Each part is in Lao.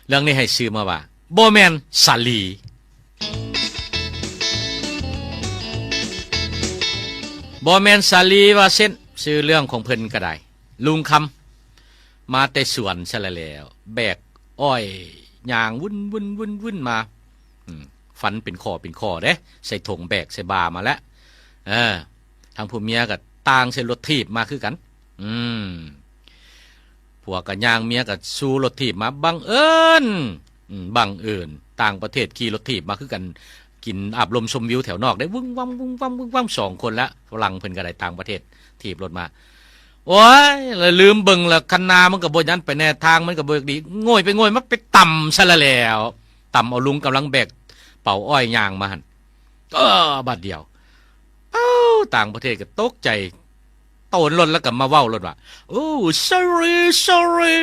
ເລື່ອງນີ້ໃຫ້ຊື່ມາວ່າ ບໍ່ແມ່ນສາລີ. ບໍ່ແມ່ນສາລີວ່າເຊັ່ນ ຊື່ເລື່ອງຂອງເພິ່ນກໍໄດ້ ລຸງຄຳ ມາແຕ່ສວນຊະລະແລ້ວ ແບກອ້ອຍຍ່າງວຸ່ນໆໆໆມາ ອືມ ຝັນເປັນຂໍ້ເປັນຂໍ້ເດ້ ໃສ່ຖົງແບກໃສ່ບ່າມາແລ້ວ ເອີ ທາງຜູ້ເມຍກໍຕ່າງໃສ່ລົດຖີບມາຄືກັນ ອືມ ຜົວກໍຍ່າງ ເມຍກໍຊູລົດຖີບມາ ບັງເອີນ ອືມ ບັງເອີນ ຕ່າງປະເທດຂີ່ລົດຖີບມາຄືກັນ ກິນອາບລົມຊົມວິວແຖວນອກໄດ້ ວຶ້ງວັ່ງ ວຶ້ງວັ່ງ ວຶ້ງວັ່ງ ສອງຄົນລະ ຝຣັ່ງເພິ່ນກໍໄດ້ຕ່າງປະເທດ ຖີບລົດມາ ໂອ້ຍ ລະລືມເບິ່ງລະ ຄັນນາມັນກໍບໍ່ຢັນໄປແນ່ ທາງມັນກໍບໍ່ຢາກດີ ໂງ່ຍໄປໂງ່ຍມາໄປຕຳຊະລະແລ້ວ ຕຳເອົາລຸງກຳລັງແບກເປົາອ້ອຍຍ່າງມາຫັ້ນ ເອີ ບາດດຽວ ເອົ້າ ຕ່າງປະເທດກໍຕົກໃຈ ໂຕນລົດແລ້ວກໍມາເວົ້າລົດວ່າ ໂອ້ sorry sorry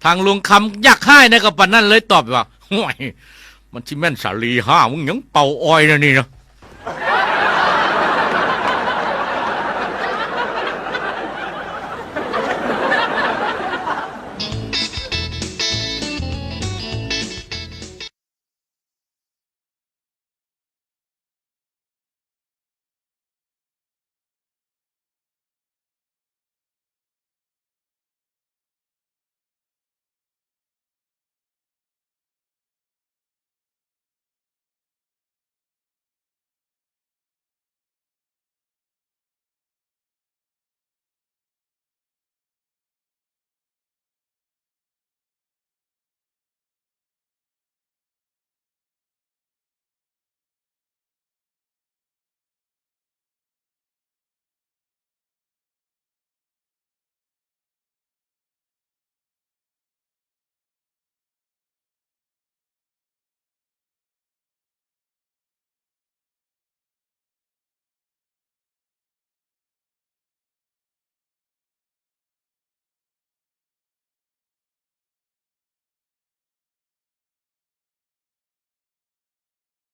ທາງລຸງຄຳຢາກຮ້າຍໃນກໍປານນັ້ນເລີຍຕອບວ່າ ຫ້ວຍ ມັນຊິແມ່ນສາລີຫ້າ ມຶງຍັງເປົ່າອ້ອຍແນວນີ້ນະ